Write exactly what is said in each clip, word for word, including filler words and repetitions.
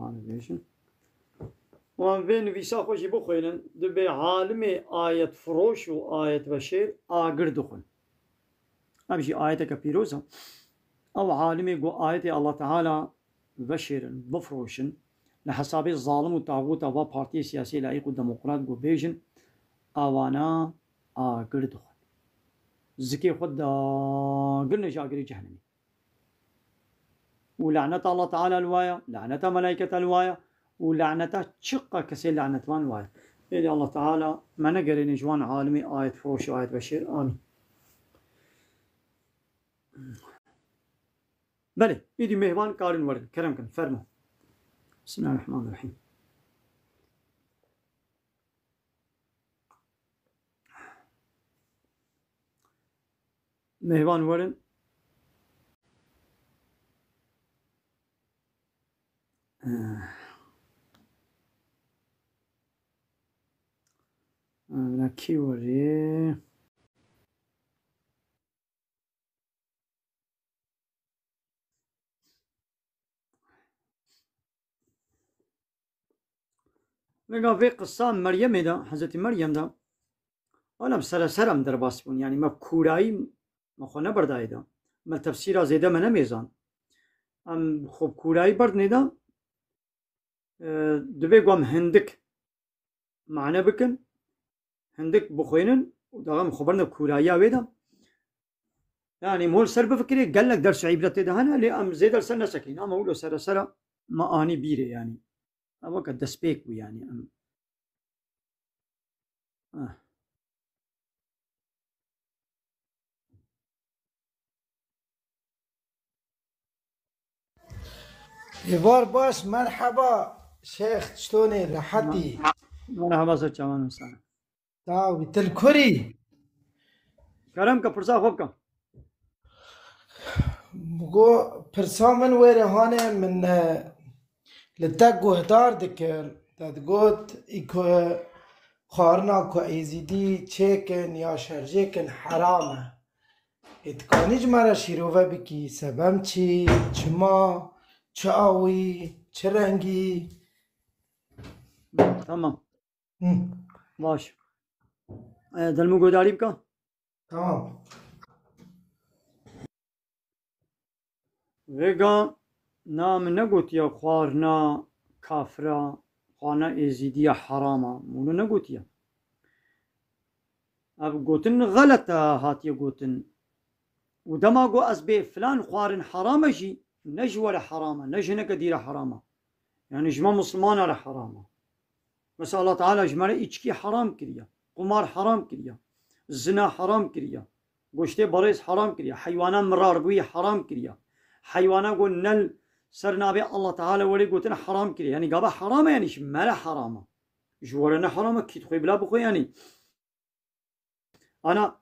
Hanê bêjin. Wan vê nivîsa xwe jî bixwînin, dibê alimê ayetfiroş û ayetveşêr agir dixwin. Ev jî ayeteke pîroz e. Ew alimê ku ayetê Allah Teala veşêrin, bifiroşin, li hesabê zalim û taxûta va partiyê siyasî laîq û demokrat ku bêjin, awana agir dixwin. Zikê xwe dagirne ji agirê cehennemê. Û laneta Allah Teala li wa ye, laneta melayketa li wa ye û laneta çiqa kesê lanetvan li wa ye. Êdî Allah Teala me negerêne ji wan alimê ayetfiroş û ayetveşêr. Amîn. Belê, êdî mêhvan karin werin. Kerem kin, fermo. Bismillahirrahmanirrahîm. Mêvan werin. Eh. Ana kî werê? Lêga vê qisa Meryemê de, Hezretî Meryem de, wala bi sereser em derbas bûn. Yanî me kûrayî me xwe neberdayê de. Me tefsîra zêde me nemêzan. Em xwe bi kûrayî berdinê de, e, divê ku em hindik mane bikin, hindik bixwînin û daxim xwe berine kûrayiya wê de. Yanî mol ser bifikirê gelek ders û îbret tê de hene, lê em zêde li ser nesekîn. Ama wilo seresera me anî bîrê yanî. Ev weke destpêk bû yanî. Em, eh. Êvar baş, merheba. Şêx, çitonê, rehetî? Merheba, ser çavan, sağ ol. Sağ ol, til kurî. Kerem ke pirsa xwe bike. Go, pirsa min wêre hane min, e, li te guhdar dikir. Te digot, î ku xwarina ku êzîdî çêkin ya şerjêkin heram e. Ê dikanî ji me re şîrove bikî, sebem çi, çima, çi awî, çi rengî? Tamam. Hı. Baş. E, dilmû guhdarî bike. Tamam. Vêga na min negotiye xwarina kafira, xwarina êzîdiya herama. Min wilo negotiye. Ev gotin xelet e hatiye gotin. Û dema got ez bê filan xwarin heram e jî, ne ji we re heram e, ne ji hineke dî re heram e. Yanî ji me Muslimana re heram e. Mesela Allah Teala ji me re îçkî heram kiriye, qumar heram kiriye, zina heram kiriye, goştê berêz heram kiriye, heywana mirarbûyî heram kiriye. Heywana ku ne li ser navê Allah Teala welê gotin heram kiriye. Yanî gava heram e, yanî ji me re heram e. Ji we re ne heram e, kî dixwê bila bixwe yanî. Ana,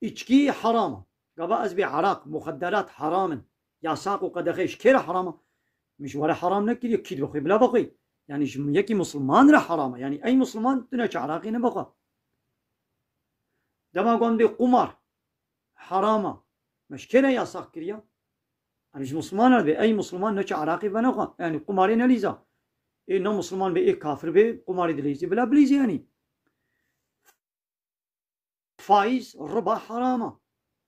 îçkî heram e. Gava ez bê eraq, muxedderat heram in. Yasaq û qedexe ji kê re heram e? Min ji we re heram nekiriye, kî dixwê bila bixwe. Yanî ji yekî Musliman re heram e. Yanî ey Musliman tu neçe eraqî nebixwe. Dema got bê qumar heram e. Me ji kê re yasaq kiriye? Em ji Musliman re bê, ey Musliman neçe eraqî venexwe. Yanî qumarê nelîza. Ê ne Musliman bê, ê kafir bê, qumarê dilîzî, bila bilîzî yanî. Faîz, riba heram e.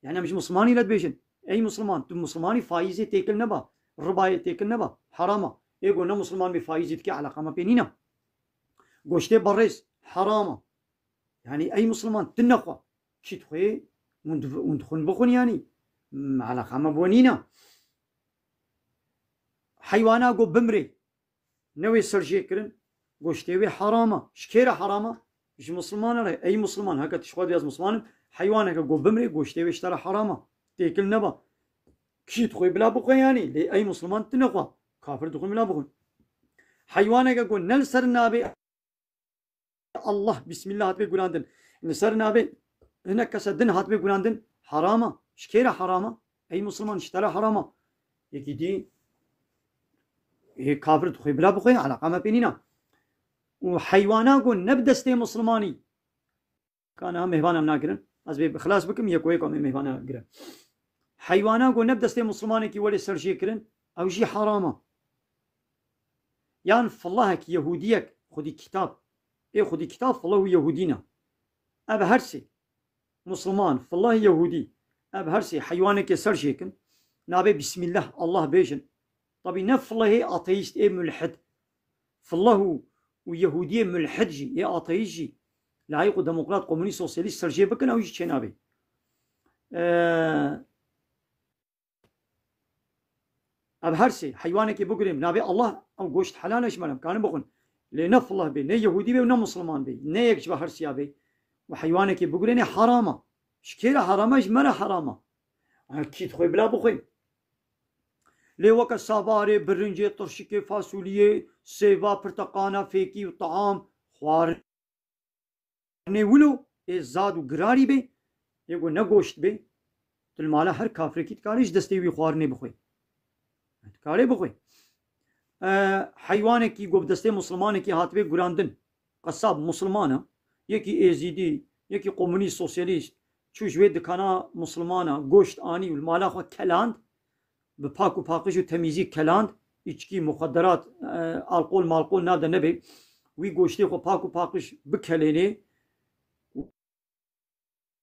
Yanî em ji Muslimanî le dibêjin. Ey Musliman, tu Muslimanî faîzê têkil neba, ribayê têkil neba. Heram e. Ê ku ne Musliman bê faîzê dike, eleqa me pê nîne. Goştê berêz heram e. Yanî ey Musliman, tu nexwe. Kî dixwê, hûn div-, hûn dixwin bixwin yanî. M-, eleqa me bi we nîne. Heywana ku bimrê, newê serjêkirin, goştê wê heram e. Ji kê re heram e? Ji Muslimana re. Ey Musliman, heke tu ji xwe dibê ez Musliman im, heywaneke ku bimrê, goştê wê ji te re heram e. Têkil neba. Kî dixwê bila bixwe yanî, lê ey Musliman tu nexwe. Kafir dixwin bila bixwin. Heywaneke ku ne li ser navê Allah, Bismillah hatibê guhandin, li ser navê hinek kese din hatibê guhandin, heram e. Ji kê re heram e? Ey Musliman, ji te re heram e. Yekî dî, ê kafir dixwê bila bixwe, eleqa me pê nîne. Û heywana ku ne bi destê Muslimanî, ka niha mêhvan em nagirin. Ez bê xilas bikim, yeko yeko em ê mêhvana girin. Heywana ku ne bi destê Muslimanekî welê serjêkirin, ew jî heram e. Yan filahek, yehûdiyek, xwedî kitab. Ê xwedî kitab, filah û yehûdî ne. Ev her sê. Musliman, filah, yehûdî. Ev her sê heywanekê ser jêkin. Nabê Bismillah, Allah bêjin. Tabî ne filahê ateîst, ê mulhid. Filah û, û yehûdiyê mulhid jî, ê ateîst jî. Laîq û demokrat, komunîst, sosyalîst ser jê bikin, ew jî çênabê. Ee, Ev her sê heywanekê bigurê, nabê Allah, ew goşt helal e ji me re, em karin bixwin. Lê ne filah bê, ne yehûdî bê û ne musliman bê. Ne yek ji ve her siya bê. Û heywanekê bigurê ne heram e. Ji kê re heram e? Ji me re heram e. Ha, kî dixwê bila bixwê. Lê weke sabarê, birincê, tirşikê, fasuliyê, sêva, pirteqana, fêkî û taam, xwarin. Nê wilo ê zad û girarî bê, yê ku ne goşt bê, tu li mala her kafrekî dikarê ji destê wî xwarinê bixwê. Dikarê bixwê. E, heywanekî ku bi destê muslimanekî hatibê gurandin, qesab musliman e, yekî êzîdî, yekî komunîst, sosyalîst, çû ji wê dikana muslimana goşt anî û li mala xwe keland, bi pak û paqij û temîzî keland, îçkî, muxedderat, e, alkol malkol nav de nebe, wî goştê xwe pak û paqij bikelênê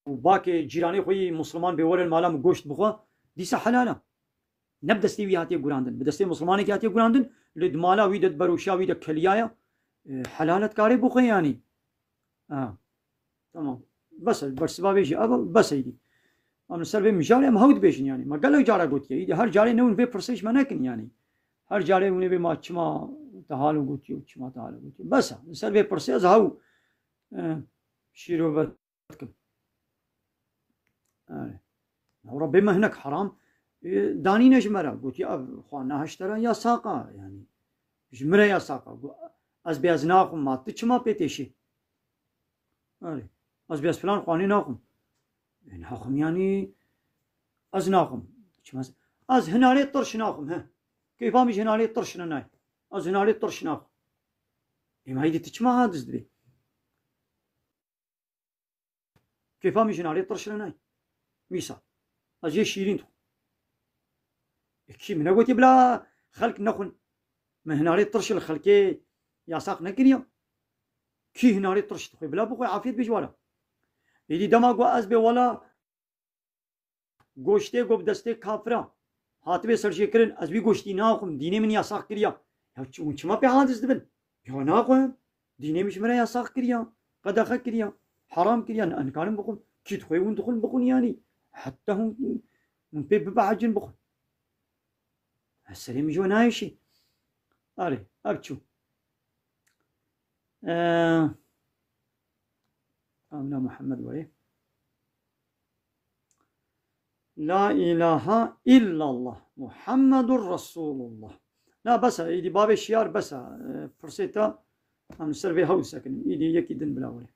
û bakê cîranê xwe yî musliman bê, were li mala min goşt bixwe, dîsa helal e. Ne bi destê wî hatiye gurandin. Bi destê muslimanekî hatiye gurandin, lê di mala wî de, di beroşiya wî de keliyaye, e, helal e, dikarê bixwe yanî. Ha. Tamam. Bes e, bersiva vê jî ev e, bes e îdî. Em li ser vê mijarê em hew dibêjin yanî. Me gelek cara gotiye. Îdî her carê newin vê pirsê ji me nekin yanî. Her carê hûn ê bê ma çima te halo gotiye û çima te halo gotiye. Bes e. Li ser vê pirsê ez hew, e, şîrove dikim. Erê. Ewra bê me hinek heram, e, danîne ji me re. Gotiye ev xwarina heştera yasaqa yanî. Ji min re yasaqa. Got, ez bê ez naxwim, ma tu çima pê têşî? Erê. Ez bê ez filan xwanî naxwim. Ê, naxwim yanî ez naxwim. Çima ez, ez hinarê tirş naxwim, he. Keyfa min ji hinarê tirş re nayê. Ez hinarê tirş naxwim. Ê, ma îdî tu çima hadis dibê? Kêfa min ji hinarê tirş re nayê. Mîsa. Ez yê şîrîn dixwim. E, kî min negotiye bila xelk nexwin? Min hinarê tirş li xelkê yasax nekiriye. Kî hinarê tirş dixwe bila bixwe, afiyet bê ji wara. Êdî dema got ez bê wela goştê got bi destê kafira hatibe serjêkirin, ez wî goştî naxwim, dînê min yasax kiriya. Ya çi-, hûn çima pê hadis dibin? Ya naxwim. Dînê min ji min re yasax kiriya, qedexe kiriya, heram kiriya. Ne, nikarin bixwin. Kî dixwe hûn dixwin bixwin yanî. Heta hûn, hûn pê bibehecin bixwin. Ez serê min ji we nayêşî. Erê, ev çû. Ee, Amina Muhammed were. La ilahe illallah Muhammedur Resulullah. Na bes e, îdî bavê şiyar bes e, e, pirsê te, em li ser vê hewl sekinin. Îdî yekî din bila were.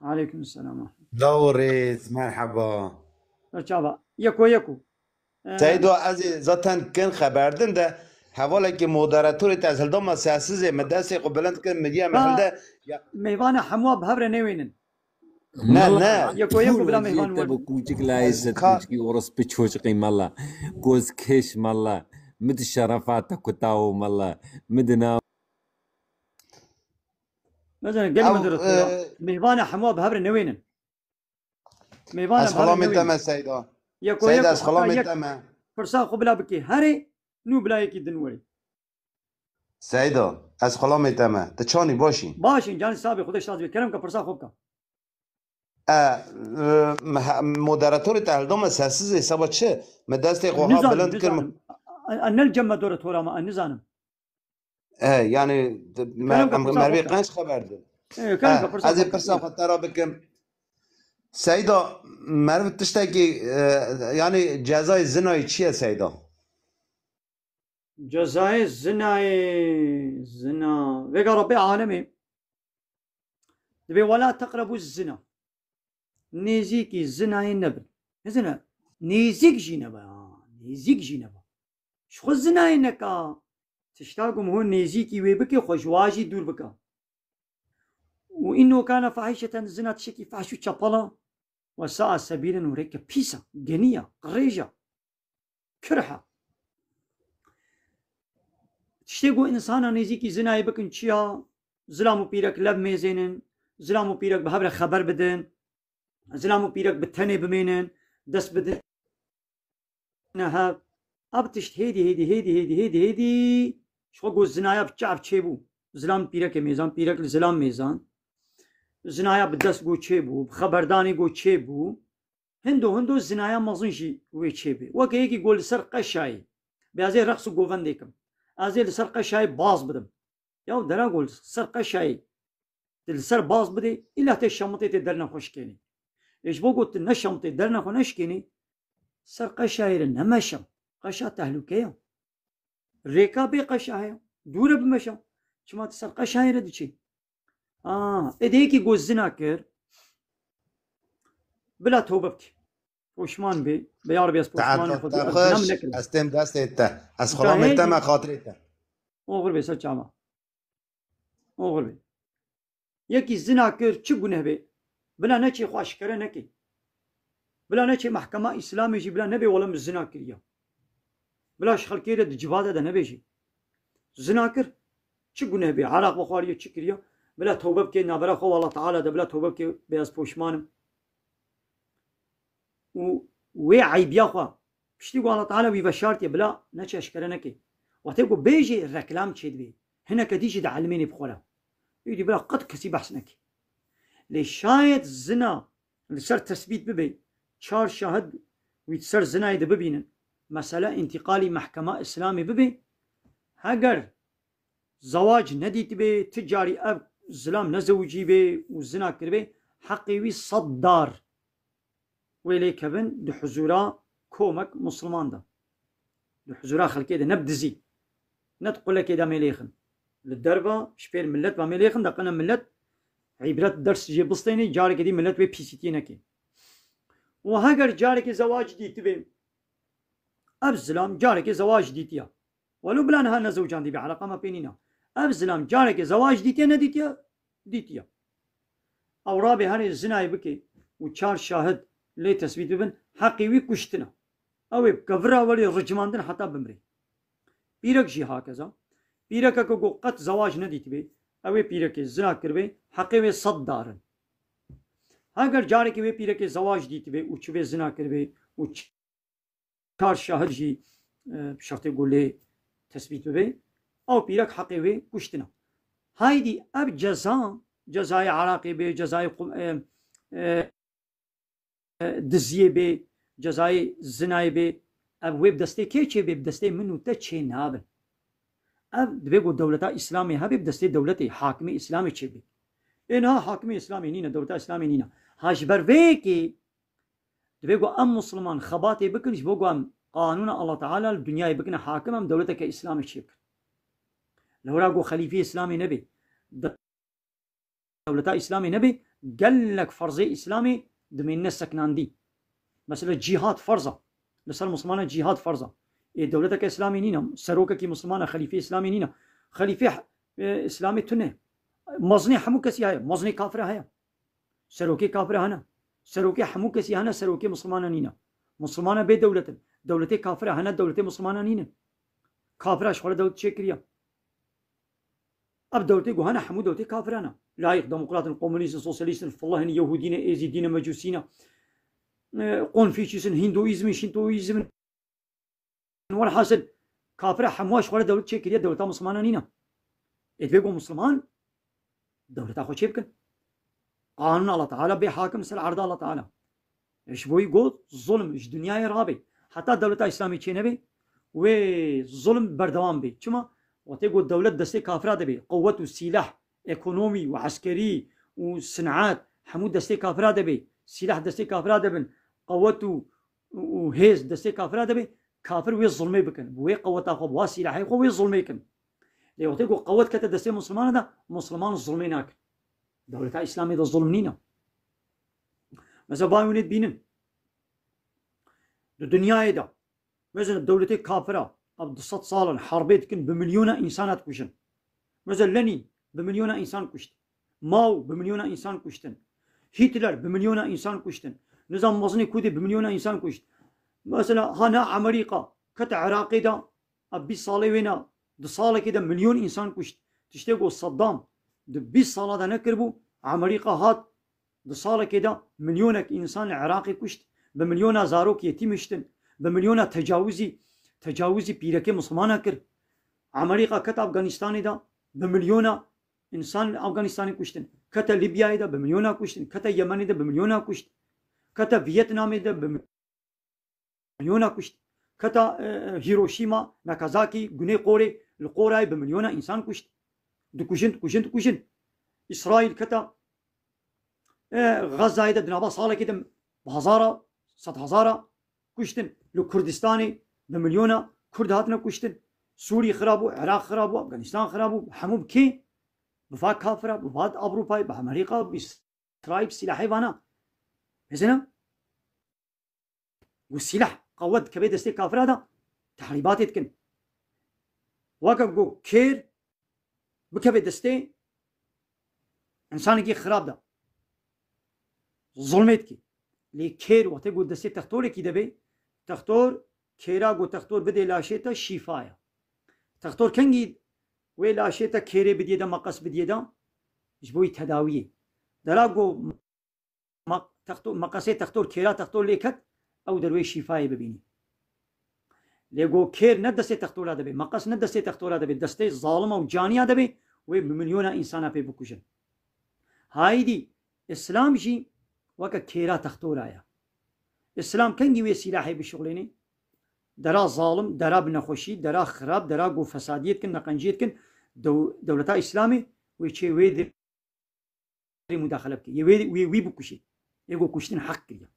Aleyküm selam. Lawrêt, merheba. Çava. Yeko yeko. Ee, Seydo, ez ê zaten kin xeber din de hevalekî moderatorê te ez hildama sessizê, min destê xwe bilind kir, min diya min Ha, hilde. Ya, mêvana hemûa bi hev re newênin. Ne, Mala, ne. Yeko yeko bila pûl mêvan jê te werin. Bi kûçik layê Ez ser ka- kûçikî orospi çoçiqî mala. Kozkeş mala. Mi di şerefa te kutawo mala. Mi di nav Mezene gelî Ew, min dirist ya. e, Mêvana hemûa bi hev re newênin. Mêvana Ez bi hev re xelamê te newênin. Me Seyda. Yeko Seyda, yeko ez xelamê yek te me. Pirsa xwe bila bikê. Herê nû bila yekî din werî. Seyda, ez xelamê te me. Ti çanî başî? Baş in, canî sabê, Xwedê şaz bê. Kerem ke pirsa xwe bike. E, e, me-, moderatorê te hildame sessizê seba çi? Me destê xwe ha Nizanim, bilind kir. nizanim. E, e, nel cem moderatora me, e, nizanim. E, yani, de-, me-, Kerem ke em-, pirsa mervê xwe bike. qenc xeber di. E, kerem ke E, pirsa ez ê xwe bike. pirsa xwe te re bikim. Seyda, meriv tiştekî, e, yani cezayê zinayê çi ye Seyda? Cezayê zinayê, zina. Vêga Rabbê alemê. Dibê, "Wela teqrebû zina." Nêzîkî zinayê nebin. Zina, nêzîk jî nebe, ha. Nêzîk jî nebe. Ji xwe zinayê neka. Tişta ku min hûn nêzîkî wê bike, xwe ji wa jî dûr bike. Û innehu kane fahîşeten, zina tiştekî fahş û çepal e. Ve sa'a sebîlen û rêke pîs e, genî ye, qirêj e, kirh e. Tiştê ku însana nêzîkî zinayê bikin çi ya? Zilam û pîrek lev mêzênin, zilam û pîrek bi hev re xeber bidin, zilam û pîrek bi tenê bimênin, dest bidin hev. Ev tişt hêdî, hêdî, hêdî, hêdî, hêdî, hêdî ji xwe got zinaya bi çav çêbû. Zilam pîrekê mêzan, pîrek li zilam mêzan. Zinaya bi dest got çêbû, bi xeberdanê got çêbû. Hindo hindo zinaya mezin jî wê çêbê. Weke yekî got li ser qeşayê. Bê ez ê reqs û govendê kim. Ez ê li ser qeşayê baz bidim. Ya dera got li ser qeşayê. Tu li ser baz bidê, îlla tê şemitê tê dernexwe şikênî. Ê ji bo got tu ne şemitê dernexwe neşikênî, ser qeşayê re nemeşe. Qeşa tehlûke ye. Rêka bê qeşa heye. Dûre bimeşe. Çima tu ser qeşayê re diçî? Aa, ê de yekî got zina kir. Bila tewbe bike. Poşman bê. Beyar bê ez poşman xwe ez zinam nekirim. Ez têm destê te. Ez xulamê te me xatirê te. Oxir bê ser çava. Oxir bê. Yekî zina kir, çi guneh bê? Bila neçê xwe eşkere nekê. Bila neçê mehkema Îslamê jî bila nebê wele min zina kiriya. Bila ji xelkê re di civata de nebêjê. Zina kir, çi guneh bê? Araq vexwariye, çi kiriya? Bila tewbe bike, navbera xwe û Allah Teala de bila tewbe bike, bê ez poşman im. Û wê eybiya xwe, piştî ku Allah Teala wî veşartiye, bila neçe eşkere neke. Wextê ku bêjê reklam çêdibê, hineke dî jî dielmênê bi xwe re. Êdî bila qet kesî behs neke. Lê şayet zina li ser tesbît bibe, çar şahid wî di ser zinayê de bibînin, mesele întîqalî mehkema Îslamê bibe, heger zewac nedîtibê, ti carî ev zilam nezewicîbê û zina kiribê, heqê wî sed dar wê lê kevin di huzûra komek Musulman de. Di huzûra xelkê de, ne bi dizî, ne di qulekê de mê lêxin. Li derva, ji pêr millet ve mê lêxin, de qine millet îbret ders jê bistênê, carekê dî millet wê pîsîtiyê neke. Û heger carekê zewac dîtibê, ev zilam carekê zewac dîtiya. Welo bila niha nezewcandî be, eleqa me pê nîna. Ev zilam carekê zewac dîtiye nedîtiye? Dîtiye. Ew rabê herê zinayê bike û çar şahid lê tesbît bibin, heqê wî kuştin e. Ew ê bi kevira welê ricimandin heta bimrê. Pîrek jî hakeza. Pîrekeke ku qet zewac nedîtibê, ew ê pîrekê zina kiribê, heqê wê sed dar in. Heger carekê wê pîrekê zewac dîtibê û çivê zina kiribê û çar şahid jî, e, bi şertê ku lê tesbît bibe, ew pîrek heqê wê kuştin e. Haydî ev ceza, cezayê Iraqê bê, cezayê qum-, e, e, e, diziyê bê, cezayê zinayê bê, ev wê bi destê kê çêbê? Bi destê min û te çê nabin. Ev divê ku dewleta Îslamê hebe, bi destê dewletê, hakimê Îslamê çêbê. Ê niha hakimê Îslamê nîne, dewleta Îslamê nîne. Ha ji ber vê yekê divê ku em Musulman xebatê bikin, ji bo ku em qanûna Allah Teala li dinyayê bikine hakim, em dewleteke Îslamê çêbikin. Lewra ku xelîfê Îslamê nebe, dewleta Îslamê nebe, gelek ferzê Îslamê dimênine seknandî. Mesela cîhad ferz e. Li ser Musulmana cîhad ferz e. Ê dewleteke Îslamê nîne, serokekî Musulman e, xelîfê Îslamê nîne. Xelîfê, e, Îslamê tune. Mezinê hemû kesî heye. Mezinê kafira heye. Serokê kafira hene. Serokê hemû kesî hene, serokê Musulmana nîne. Musulmana bê dewlet in. Dewletê kafira hene, dewletê Musulmana nîne. Kafira ji xwe re dewlet çêkiriye. Ev dewletê ku hene hemû dewletê kafiran e. Layîq, demokrat in, komunîst in, sosyalîst in, fillah in, yehûdî ne, êzîdî ne, mecûsî ne, e, konfîçyûs in, hîndoîzm in, şîntoîzm in. Welhasil, kafira hemû ji xwe re dewlet çêkiriye, dewleta Musulmana nîne. Ê divê ku Musulman dewleta xwe çêbikin. Qanûna Allah Teala bê hakim ser erda Allah Teala. Ji bo wî got, zulm ji dinyayê rabe. Heta dewleta Îslamê çênebe, wê zulm berdewam be. Çima? Wextê got dewlet destê kafira de be, quwet û sîlah, ekonomî û eskerî û sinat, hemû destê kafira de be, sîlah destê kafira de bin, quwet û, û hêz destê kafira de be, kafir wê zulmê bikin. Bi wê quweta xwe, bi wa sîlahê xwe wê zulmê kin. Lê wextê ku quwet kete destê Musulmana de, Musulman zulmê nakin. Dewleta Îslamê de zulm nîne. Mesela, ba hûn ê dibînin. Di dinyayê de, mesela, dewletê kafira, ev du sed sal in, herbê dikin, bi milyona însan hat kujin. Mesela, Lenîn bi milyona însan kuşt. Mao bi milyona însan kuştin. Hitler bi milyona însan kuştin. Nizam mezinê ku dê bi milyona însan kuşt. Mesela hana Amerîka kete Iraqê de, a bîst salê wêna, di salekê de milyon însan kuşt. Tiştê ku Saddam di bîst sala de nekiribû, Amerîka hat di salekê de milyonek însan li Iraqê kuşt, bi milyona zarok yetîm hiştin, bi milyona tecawizî, tecawizî pîrekê Mislimana kir. Amerîka ket Afganistanê de, bi milyona însan li Afganistanê kuştin. Kete Libyayê de, bi milyona kuştin. Kete Yemenê de, bi milyona kuşt. Kete Vietnamê de, bi milyona kuşt. Keta, e, Hiroşîma, Nakazakî, Guney Qorê, li Qorayê bi milyona însan kuşt. Dikujin, dikujin, dikujin. Îsraîl keta, e, Xezayê de di nava salekê de bi hezara, sed hezara kuştin. Li Kurdistanê bi milyona Kurd hatine kuştin. Sûrî xirab bû, Iraq xirab bû, Afganistan xirab bû. Hemû bi kê? Bi va kafira, bi va Ewropayê, bi Amerîka, bi Îsraîl, bi sîlahê vana. Hêzina? Ku sîlah, qewet dikeve destê kafira de, tehrîbatê dikin. Weke ku kêr bikeve destê însanekî xirab de, zulmê dikî. Lê kêr wextê ku destê textorekî de bê, textor, kêra ku textor bidê laşê te şîfa ye. Textor kengî wê laşê te kêrê bidiyê de, meqes bidiyê de, ji bo wî tedawiyê. Dera ku ma-, texto-, meqesê textor, kêra textor lê ket, ew der wê şîfayê bibînî. Lê go kêr ne destê textora de bê, meqes ne destê textora de bê, destê zalima û caniya de bê, wê bi milyona însana pê bikujin. Haydî, Îslam jî weke kêra textora ye. Îslam kengî wê sîlahê bişuxlênê? Dera zalim, dera bi nexweşî, dera xirab, dera go fesadiyê dikin, neqenciyê dikin, dew-, dewleta Îslamê wê çê wê de mudaxele bike. Yê wê, wê, wî bikuşê. Yê go kuştin heq kiriye.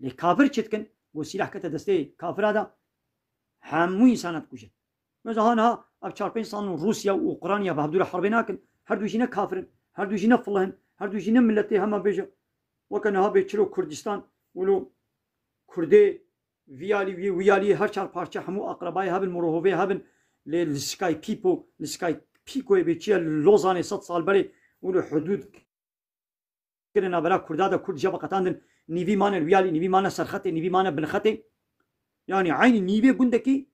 Lê kafir çi dikin? Go sîlah kete destê kafira de, hemû însana dikuje. Mesela ha niha ev çar pênc sal Rûsya û Ukrayna bi hevdû re herbê nakin. Her du jî ne kafir in, her du jî ne filih in, her du jî ne miletê hema bêje. Weke niha bê çilo Kurdistan, wilo Kurdê vî alî, wî, wî alî her çar parçe hemû aqrebayê hebin, mirohovê hebin, lê li Skype-o, li Skype-o bê çi ye, li Lozanê sed sal berê û li hudûd kirin navbera Kurda de Kurd jê veqetandin, nîvî mane li wî alî, nîvî mane serxetê, nîvî mane binxetê. Yanî eynî nîvê gundekî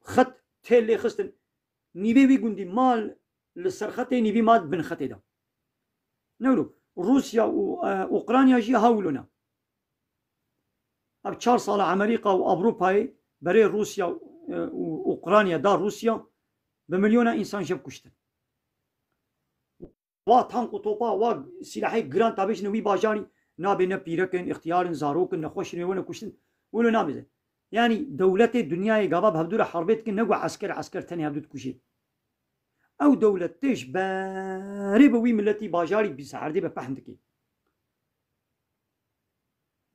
xet tê lê xistin. Nîvê wî gundî ma li serxetê, nîvî ma di bin xetê de. Ne wilo, Rûsya û, e, Ukrayna jî ha wilo ne. Ev çar sala Amerîka û Ewropayê berê Rûsya, e, û Ukrayna da Rûsya bi milyona însan jê kuştin. Wa tank û topa, wa sîlahê giran tabêjin wî bajarî, nabê ne pîrek in, îxtiyar in, zarok in, nexweş in, wê wene kuştin. Wilo nabêje. Yanî dewletê dinyayê gava bi hevdû re herbê dikin, ne ku esker, esker tenê hevdû dikujê. Ew dewlet tê ji berê bi wî miletî bajarî bi serdê bi pehn dikê.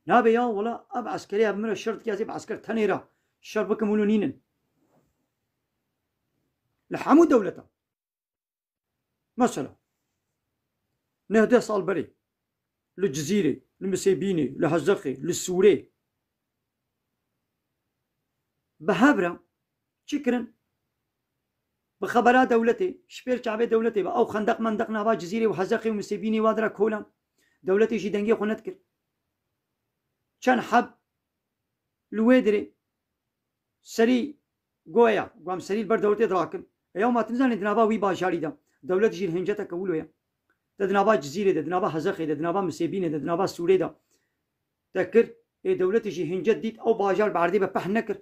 Nabe ya, wela ev eskerê ev min re şer dike, ez ê bi esker tenê re şer bikim, wilo nînin. Li hemû dewleta. Mesela, neh deh sal berê, li Cizîrê, li Misêbînê, li Hezexê, li Sûrê, bi hev re çi kirin? Bi xebera dewletê, ji pêr çavê dewletê ve, ew xendeq mendeq nava Cizîrê û Hezexê û Misêbînê wa dira kolan. Dewletê jî dengê xwe nedikir. Çend heb li wê dirê serî goya, gu em serî li ber dewletê dirakin. Eya ma tu nizanî di nava wî bajarî de, dewlet jî li hinceteke wilo ye. Te di nava Cizîrê de, di nava Hezexê de, di nava Misêbînê de, di nava Sûrê de te kir, ê dewletê jî hincet dît, ew bajar bi erdê ve peh nekir.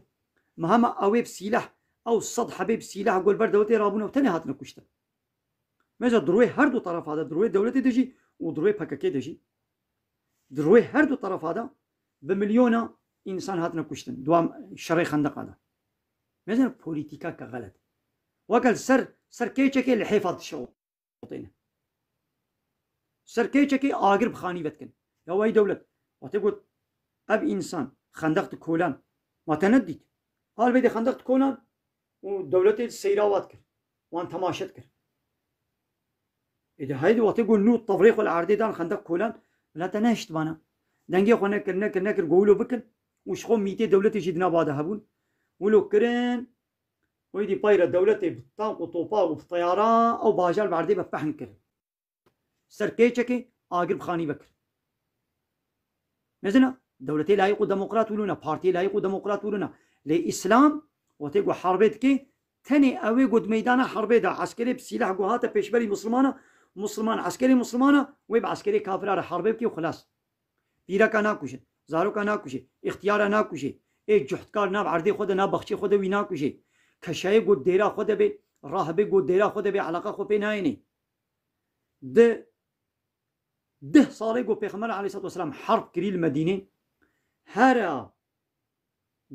Ma hema ew ê bi sîleh, ew sed hebê bi sîleh gol ber dewletê rabûn ew tenê hatine kuştin. Mesela di rûyê her du terefa de, di rûyê dewletê de jî û di rûyê P K K de jî, di rûyê her du terefa de bi milyona însan hatine kuştin. Dua şerê xendeqa de. Mesela polîtîkake xelet. Weke li ser, ser keçekê lihêfa dişewitîne. Ser keçekê agir bi xanî ve dikin. Ya wey dewlet, wate got, ev însan xendeq di kolan, ma te nedît? Hal bê de xendeq di kolan û dewletê seyra wa dikir. Wan temaşe dikir. Ê de haydi wate got nû tevrê xwe li erdê dan xendeq kolan, bila te nehişt vana. Dengê xwe nekir, nekir, nekir, go wilo bikin û ji xwe mîtê dewletê jî di nava de hebûn. Wilo kirin, wê dî peyre dewletê bi tank û topa û bi teyara ew bajar bi erdê ve pehn kirin. Ser keçekê agir bi xanî vekir. Mezina, dewletê layîq û demokrat wilo ne, partiyê layîq û demokrat wilo ne. Lê Îslam, wextê ku herbê dike, tenê ew ê ku di meydana herbê de, eskerê bi sîleh ku hate pêşberî Muslimana, Musliman, eskerê Muslimana, wê bi eskerê kafira re herbê bike û xilas. Pîreka nakuje, zaroka nakuje, îxtiyara nakuje, ê cuhdkar nav erdê xwe de, nav baxçê xwe de wî nakuje. Keşayê got dêra xwe de bê, rahibê got dêra xwe de bê, eleqa xwe pê nayênê. Di deh salê got Pêxember aleyhissalatu vesselam herb kirî li Medînê, hera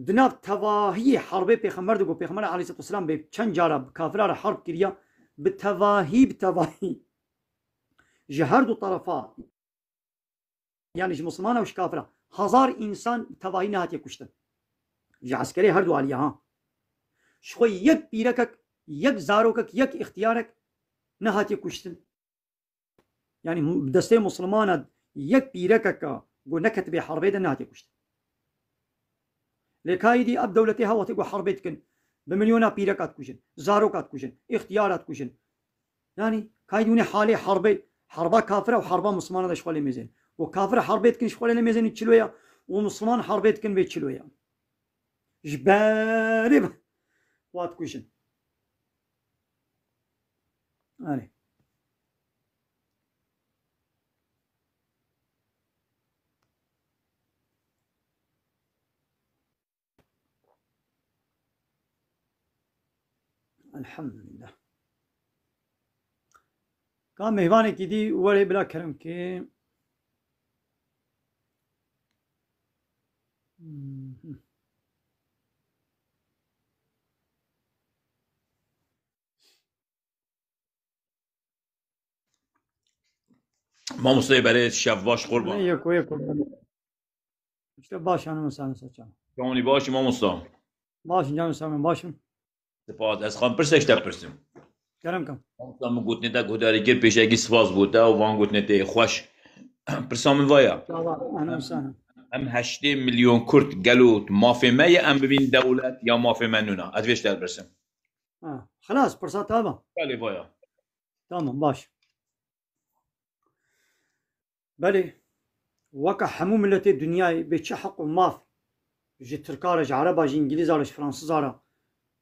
di nav tevahiyê herbê Pêxember de got Pêxember aleyhissalatu vesselam bê çend cara bi kafira re herb kiriya, bi tevahî, bi tevahî. Ji her du terefa, yani ji Muslimana û ji kafira, hezar însan tevahî nehatiye kuştin. Ji eskerê her du aliye ha. Ji xwe yek pîrekek, yek zarokek, yek îxtiyarek nehatiye kuştin. Yani mu-, destê Muslimana yek pîrekeka ku neketibê herbê de nehatiye kuştin. Lê ka êdî ev dewletê ha wextê ku herbê dikin, bi milyona pîreka dikujin, zaroka dikujin, îxtiyara dikujin. Yani, ka êdî hûnê halê herbê, herba kafira û herba Muslimana de ji xwe lê mêzên. Û kafir herbê dikin ji xwe lê mêzên çilo ya, û Musliman herbê dikin vê çilo ya. Ji berê ve wa dikujin. Erê. Elhamdülillah. Ka mêvanekî dî were bila kerem ke. Mamosteyê berê, şev baş, qurban. Ne, yeko, yeko. İşte baş hanım, sen saçam. Şewanî baş, mamosta. Baş, canım, sen baş. Spas. Ez xan pirsek ji te pirsim. Kerem kam. Mamosta, min gotinê te guhdarî kir, pêşekî spas bo te û van gotinê te yê xweş. Pirsa min vaya. Çawa, hanım, sen. Em heştê milyon Kurd gelo mafê me ye, em bibîn dewlet ya mafê me nûna? Ez vê ji te pirsim. Ha, xelas, pirsa te va. Belê, vaya. Tamam, baş. Belê, weke hemû miletê dinyayê bê çi heq û maf ji Tirka re, ji Ereba, ji Îngilîza re, ji Fransiza re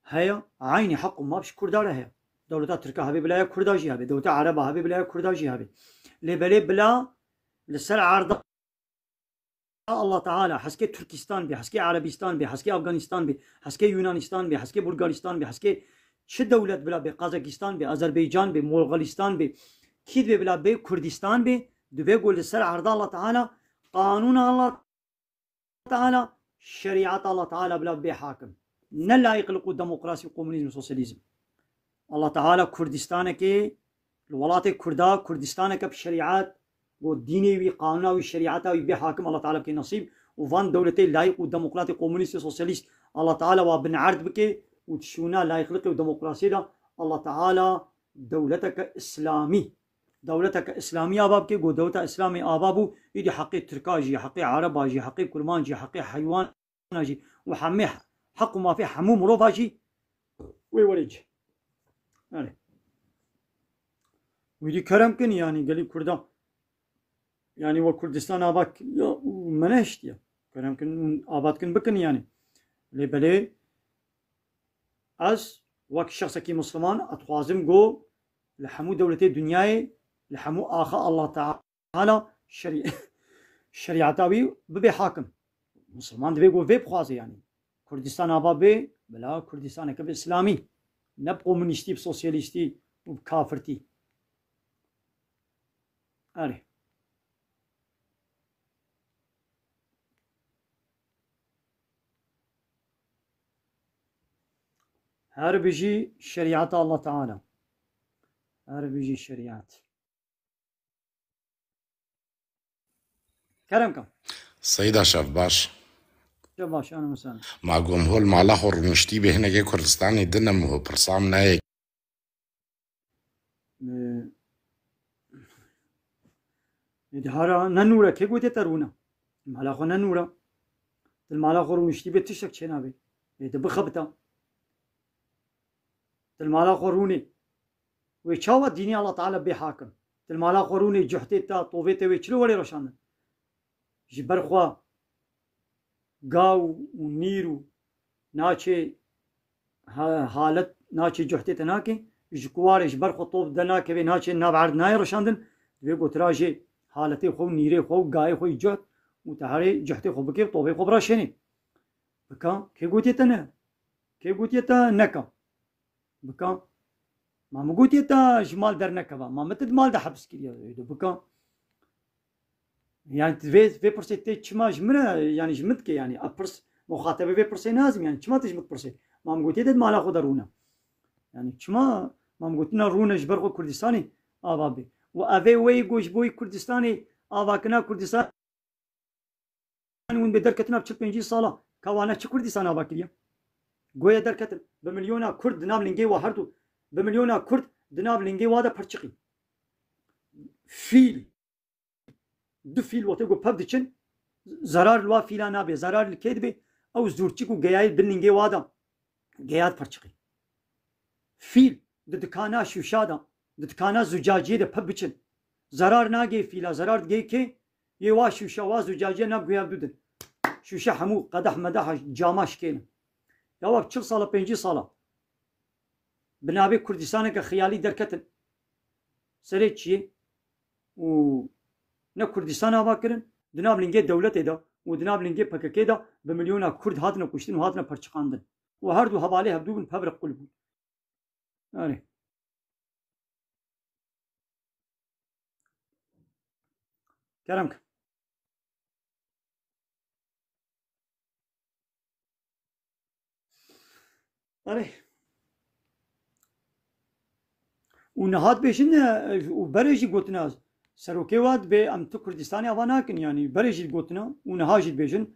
heye, eynî heq û maf ji Kurda re heye. Dewleta Tirka hebe bila ya Kurda jî hebe, dewleta Ereba hebe bila ya Kurda jî hebe. Lê belê bila li ser erda Allah Teala, heskê Tirkistan bê, heskê Erebistan bê, heskê Afganistan bê, heskê Yunanistan bê, heskê Bulgaristan bê, heskê çi dewlet bila bê, Kazakistan bê, Azerbaycan bê, Moğolistan bê, kî dibê bila bê, Kurdistan bê, divê ku li ser erda Allah Teala, qanûna Allah Teala, şerîeta Allah Teala bila bê hakim. Ne layîqlik û demokrasî, komunîzm, sosyalîzm. Allah Teala Kurdistanekê, li welatê Kurda, Kurdistaneke bi şerîet, ku dînê wî, qanûna wî, şerîeta wî bê hakim, Allah Teala bike nesîb û van dewletê layîq û demokratê, komunîstê, sosyalîst, Allah Teala wa bin erd bike û di şûna layîqlikê û demokrasiyê de Allah Teala dewleteke îslamî, dewleteke îslamî ava bike, ku dewleta îslamê ava bû, îdî heqê Tirka jî, heqê Ereba jî, heqê Kurman jî, heqê heywan jî û hemê heq û mafê hemû mirova jî wê were cih. Erê. Wî dî kerem kin, yanî gelî Kurda. Yanî we Kurdistan ava k-, ya, û me nehiştiye. Kerem kin û ava dikin bikin yanî. Lê belê ez wek şexsekî Musliman, ez dixwazim ku li hemû dewletê dinyayê, li hemû axa Allah Teala Teala şerî-, şerîeta wî bibe hakim. Misilman divê ku vê bixwaze, yanî Kurdistan ava bê, bila Kurdistaneke bi îslamî, ne bi komûnîstî, bi sosyalîstî û bi kafirtî. Erê. Her bijî şerîeta Allah Teala. Her bijî şerîet. Kerem ka. Seyda, şev baş. Şev baş, anam sen. Ma gom hol mala xwe rûniştî bê, hinekê Kurdistanê din em ho pirsam nayê. Ee, ê dihara ne nûre, kê gotiye te rûne? Mala xwe ne nûre. Til mala xwe rûniştî bê, tiştek çênabê. Ê di bixebita. Til mala xwe rûnê. Wê çawa dînê Allah Teala bê hakim? Til mala xwe rûnê cuhtê te, tovê te wê çilo were roşandin? Ji ber xwe gaw û nîr û naçê ha-, halet naçê cuhtê te nake, ji kuwarê ji ber xwe tov de nakeve, naçê nav erd nayê roşandin, divê ku tu ra jê haletê xwe û nîrê xwe û gayê xwe yî cuht û te herê cuhtê xwe bike û tovê xwe biraşênê. Bika, kê gotiye te ne? Kê gotiye te neka? Bika. Ma min gotiye te ji mal dernekeva. Ma min te di mal de heps kiriye. Êdo bika. Yani tu vê, vê pirsê tê çima ji min re, yani ji min dike yani. A pirs, muxatebê vê pirsê nazim yani. Çima tu ji min dipirsê? Ma min gotiye te di mala xwe de rûne. Yani çima ma min gotina rûne ji ber xwe Kurdistanê ava bê. Û evê wê go ji bo Kurdistanê, avakirina Kurdistan hûn bê derketina çil pêncî sala. Ka wane çi Kurdistan ava kiriye? Goye derketin. Bi milyona Kurd di nav lingê wa herdu. Bi milyona Kurd di nav lingê wa de pirçiqî. Fîl. Du fîl wextê ku pev diçin, zerar li wa fîla nabe. Zerar li kê dibe? Ew zûrçik û geyayê bin lingê wa de. Geya diperçiqî. Fîl di dikana şûşa de, di dikana zucaciyê de pev biçin. Zerar nagê fîla, zerar digê kê? Yê wa şûşa, wa zucaciye nav guya dudin. Şûşe hemû qedeh medeha cama şikênin. Ya wa çil sala, pêncî sala. Bi navê Kurdistaneke xiyalî derketin. Serê çiyê? Û ne Kurdistan ava kirin, di nav lingê dewletê de û di nav lingê P K K de bi milyona Kurd hatine kuştin û hatine perçiqandin. Û her du hevalê hevdû bin pev re qul bûn. Erê. Kerem ke. Erê. Û niha dibêjin, e, û berê jî gotina serokê wa dibê em tu Kurdistanê ava nakin, yanî berê jî gotina û niha jî dibêjin,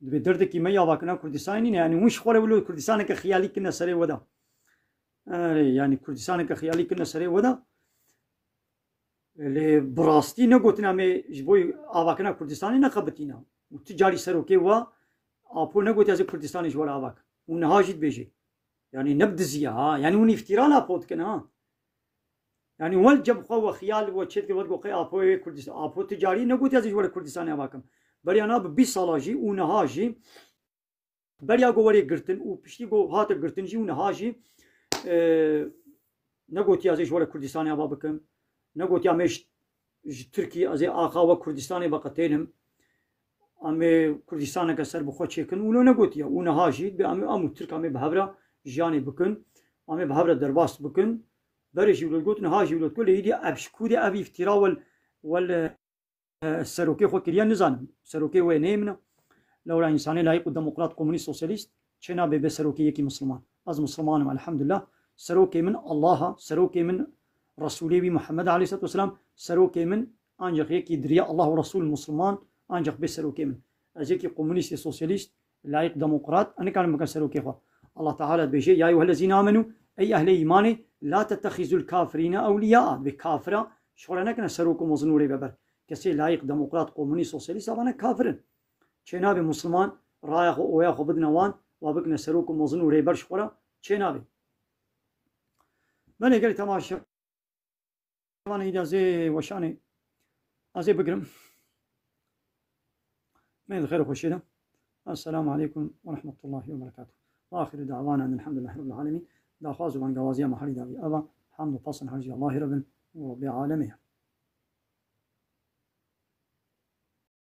dibê derdekî me ya avakirina Kurdistanê nîne, yanî hûn ji xwe re wilo Kurdistaneke xiyalî kirine serê we de. Erê, yanî Kurdistaneke xiyalî kirine serê we de. Lê bi rastî negotina me ji bo avakirina Kurdistanê nexebitîne. Û tu carî serokê we Apo negotiya ez ê Kurdistanê ji we re ava kim. Û niha jî dibêje. Yanî ne bi dizî ye ha. Yanî hûn îftîra li Apo dikin ha. Yanî wel cem xwe we xiyal we çêdike we digo qey Apo wê Kurdistan. Apo tu carî negotiya ez ê ji we re Kurdistanê ava kim. Beriya na bi bîst sala jî û niha jî beriya ku werê girtin û piştî ku hate girtin jî û niha jî, e, negotiya ez ê ji we re Kurdistanê ava bikim. Negotiya me ji, ji Tirkî ez ê axa we Kurdistanê veqetênim. Em ê Kurdistaneke serbixwe çêkin. Wilo negotiye. Û niha jî dibê em ê, em û Tirk em ê bi hev re jiyanê bikin. Em ê bi hev re derbas bikin. Berê jî wilo got, niha jî wilo got. Lê îdî ev ji ku de ev îftîra wel, wel, e, serokê xwe kiriye, nizanim. Serokê wê neyê min e. Lewra însanê layîq û demokrat, komunîst, sosyalîst çênabe bê serokê yekî misliman. Ez misliman im, elhamdulillah. Serokê min Allah e, serokê min Resûlê wî Muhammed aleyhisselatu vesselam, serokê min ancak yekî diriye Allah û Resûl misliman, ancak bê serokê min. Ez yekî komunîst ê sosyalîst, layîq demokrat, ez nikarim bikim serokê xwe. Allah Teala dibêje, "Ya eyyuhellezîne amenû", ey ehlê îmanê, "la tettexîzul kafirîne ewliyâ", dibê kafira ji xwe re nekine serok û mezin û rêveber. Kesê layîq, demokrat, komunîst, sosyalîst, evane kafir in. Çênabe misliman raya xwe, oya xwe bidine wan, wa bikine serok û mezin û rêber ji xwe re, çênabe. Belê gelî temaşe. Van îdî ez ê weşanê, ez ê bigirim. Me di xêr û xweşiyê de. Esselamu aleykum ve rahmetullahi ve berekatuhu. Ve ahiru davana elhamdülillahi rabbil alemin. Daxwaz û bangawaziya me herî dawî eva, hamd û pasin her jî Allahî re bin û Rabbê alemê ye.